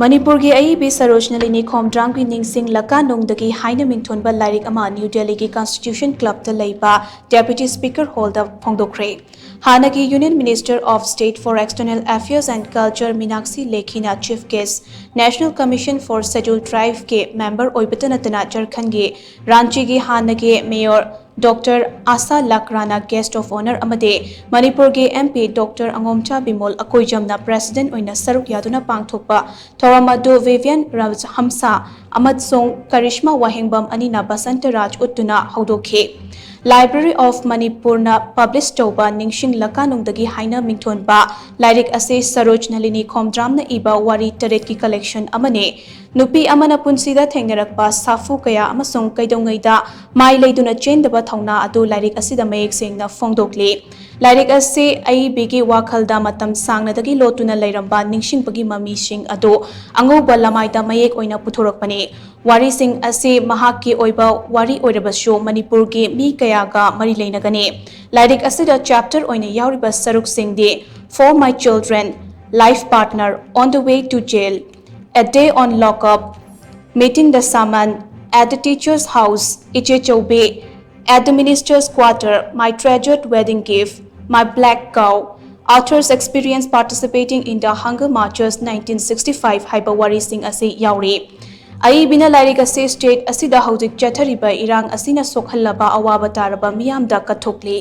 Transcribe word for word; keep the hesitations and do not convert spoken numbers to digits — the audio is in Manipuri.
ꯃꯅꯤꯄꯨꯔꯒꯤ ꯑꯏꯕꯤ ꯁꯔꯣꯖ ꯅꯂꯤꯅꯤ ꯈꯣꯝꯗ꯭ꯔꯥꯝꯒꯤ ꯅꯤꯡꯁꯤꯡ ꯂꯀꯥꯅꯨꯡꯗꯒꯤ ꯍꯥꯏꯅ ꯃꯤꯡꯊꯣꯟꯕ ꯂꯥꯏꯔꯤꯛ ꯑꯃ ꯅ꯭ꯌꯨ ꯗꯦꯜꯂꯤꯒꯤ ꯀꯟꯁꯇꯤꯇ꯭ꯌꯨꯁꯟ ꯀ꯭ꯂꯕꯇ ꯂꯩꯕ ꯗꯦꯄ꯭ꯌꯨꯇꯤ ꯁ꯭ꯄꯤꯀꯔ ꯍꯣꯜꯗ ꯐꯣꯡꯗꯣꯛꯈ꯭ꯔꯦ꯫ ꯍꯥꯟꯅꯒꯤ Union Minister of State for External Affairs and Culture Meenakshi ꯂꯦꯈꯤꯅ Chief Guest, National Commission for Scheduled Tribeꯀꯤ ꯃꯦꯝꯕꯔ ꯑꯣꯏꯕꯇ ꯅꯠꯇꯅ ꯖꯔꯈꯟꯒꯤ ꯔꯥꯟꯆꯤꯒꯤ ꯍꯥꯟꯅꯒꯤ ꯃꯦꯌꯣꯔ ꯗꯣꯛꯇꯔ ꯑꯥꯁꯥ ꯂꯥꯀ꯭ꯔꯥꯅ Guest of Honour ꯑꯃꯗꯤ ꯃꯅꯤꯄꯨꯔꯒꯤ MP ꯗꯣꯛꯇꯔ ꯑꯉꯣꯝꯆꯥ ꯕꯤꯃꯣꯜ ꯑꯀꯣꯏꯖꯝꯅ President ꯑꯣꯏꯅ ꯁꯔꯨꯛ ꯌꯥꯗꯨꯅ ꯄꯥꯡꯊꯣꯛꯄ ꯊꯧꯔꯝ ꯑꯗꯨ ꯚꯤꯚꯤꯌꯟ ꯔꯥꯖꯍꯝꯁꯥ ꯑꯃꯁꯨꯡ ꯀꯔꯤꯁꯃꯥ ꯋꯥꯍꯦꯡꯕꯝ ꯑꯅꯤꯅ ꯕꯁꯟꯇ ꯔꯥꯖ ꯎꯠꯇꯨꯅ ꯍꯧꯗꯣꯛꯈꯤ꯫ Library of ꯃꯅꯤꯄꯨꯔꯅ ꯄꯕ꯭ꯂꯤꯁ ꯇꯧꯕ ꯅꯤꯡꯁꯤꯡ ꯂꯀꯥꯅꯨꯡꯗꯒꯤ ꯍꯥꯏꯅ ꯃꯤꯡꯊꯣꯟꯕ ꯂꯥꯏꯔꯤꯛ ꯑꯁꯤ ꯁꯔꯣꯖ ꯅꯂꯤꯅꯤ ꯈꯣꯝꯗ꯭ꯔꯥꯝꯅ ꯏꯕ ꯋꯥꯔꯤ ꯇꯔꯦꯠꯀꯤ ꯀꯂꯦꯛꯁꯟ ꯑꯃꯅꯤ꯫ ꯅꯨꯄꯤ ꯑꯃꯅ ꯄꯨꯟꯁꯤꯗ ꯊꯦꯡꯅꯔꯛꯄ ꯁꯥꯐꯨ ꯀꯌꯥ ꯑꯃꯁꯨꯡ ꯀꯩꯗꯧꯉꯩꯗ ꯃꯥꯏ ꯂꯩꯗꯨꯅ ꯆꯦꯟꯗꯕ ꯊꯧꯅꯥ ꯑꯗꯨ ꯂꯥꯏꯔꯤꯛ ꯑꯁꯤꯗ ꯃꯌꯦꯛ ꯁꯦꯡꯅ ꯐꯣꯡꯗꯣꯛꯂꯤ꯫ ꯂꯥꯏꯔꯤꯛ ꯑꯁꯤ ꯑꯏꯕꯤꯒꯤ ꯋꯥꯈꯜꯗ ꯃꯇꯝ ꯁꯥꯡꯅꯗꯒꯤ ꯂꯣꯠꯇꯨꯅ ꯂꯩꯔꯝꯕ ꯅꯤꯡꯁꯤꯡꯕꯒꯤ ꯃꯃꯤꯁꯤꯡ ꯑꯗꯨ ꯑꯉꯧꯕ ꯂꯃꯥꯏꯗ ꯃꯌꯦꯛ ꯑꯣꯏꯅ ꯄꯨꯊꯣꯔꯛꯄꯅꯤ꯫ ꯋꯥꯔꯤꯁꯤꯡ ꯑꯁꯤ ꯃꯍꯥꯛꯀꯤ ꯑꯣꯏꯕ ꯋꯥꯔꯤ ꯑꯣꯏꯔꯕꯁꯨ ꯃꯅꯤꯄꯨꯔꯒꯤ ꯃꯤ ꯀꯌꯥꯒ ꯃꯔꯤ ꯂꯩꯅꯒꯅꯤ꯫ ꯂꯥꯏꯔꯤꯛ ꯑꯁꯤꯗ ꯆꯦꯞꯇꯔ ꯑꯣꯏꯅ ꯌꯥꯎꯔꯤꯕ ꯁꯔꯨꯛꯁꯤꯡꯗꯤ For My Children, Life Partner, On the Way to Jail, A Day on Lockup, Meeting the Shaman, At the Teacher's House, Iche Choube, At the Minister's Quarter, My Treasured Wedding Gift, My Black Cow, Author's Experience Participating in the Hunger Marches nineteen sixty-five ꯍꯥꯏꯕ ꯋꯥꯔꯤꯁꯤꯡ ꯑꯁꯤ ꯌꯥꯎꯔꯤ꯫ ꯑꯏꯕꯤꯅ ꯂꯥꯏꯔꯤꯛ ꯑꯁꯤ ꯁ꯭ꯇꯦꯠ ꯑꯁꯤꯗ ꯍꯧꯖꯤꯛ ꯆꯠꯊꯔꯤꯕ ꯏꯔꯥꯡ ꯑꯁꯤꯅ ꯁꯣꯛꯍꯜꯂꯕ ꯑꯋꯥꯕ ꯇꯥꯔꯕ ꯃꯤꯌꯥꯝꯗ ꯀꯠꯊꯣꯛꯂꯤ꯫